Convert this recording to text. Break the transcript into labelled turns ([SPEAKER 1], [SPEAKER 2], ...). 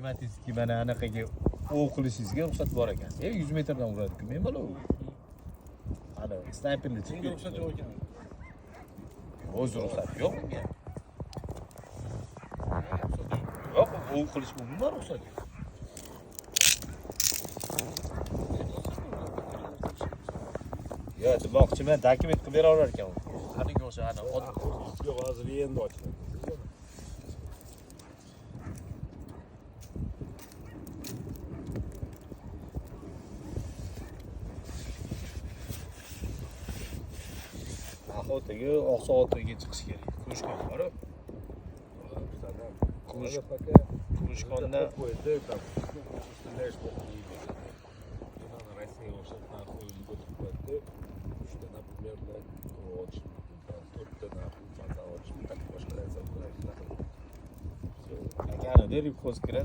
[SPEAKER 1] Тематический mana anaqaga o'q qilishingizga ruxsat bor ekan. 100 metrdan uradi-ku men bola u. Ana snayperli
[SPEAKER 2] Senga ruxsat yo'q ekan.
[SPEAKER 1] O'zi ruxsat yo'q unga. Yo'q, o'q qilish umuman ruxsat yo'q. Yo, demoqchiman, dokument qilib bera olar ekan u. Aniga o'xshab, ana
[SPEAKER 3] Yo'q, hozir endi ochiladi.
[SPEAKER 1] Охота ga oqsoqotaga chiqish kerak. Kumushkon borib,
[SPEAKER 3] Kumush пока
[SPEAKER 1] Kumushkonda
[SPEAKER 3] qo'ydi, там, ну, представляешь, вот не Надо Россия o'xshab нахуй льготы qo'yadi. Uchta, например, блядь, ochish mumkin, там, to'rtta нахуй фонтан ochish mumkin, boshqa narsa bilan shunaqa. Всё.
[SPEAKER 1] Akanida рыбхоз kiradi.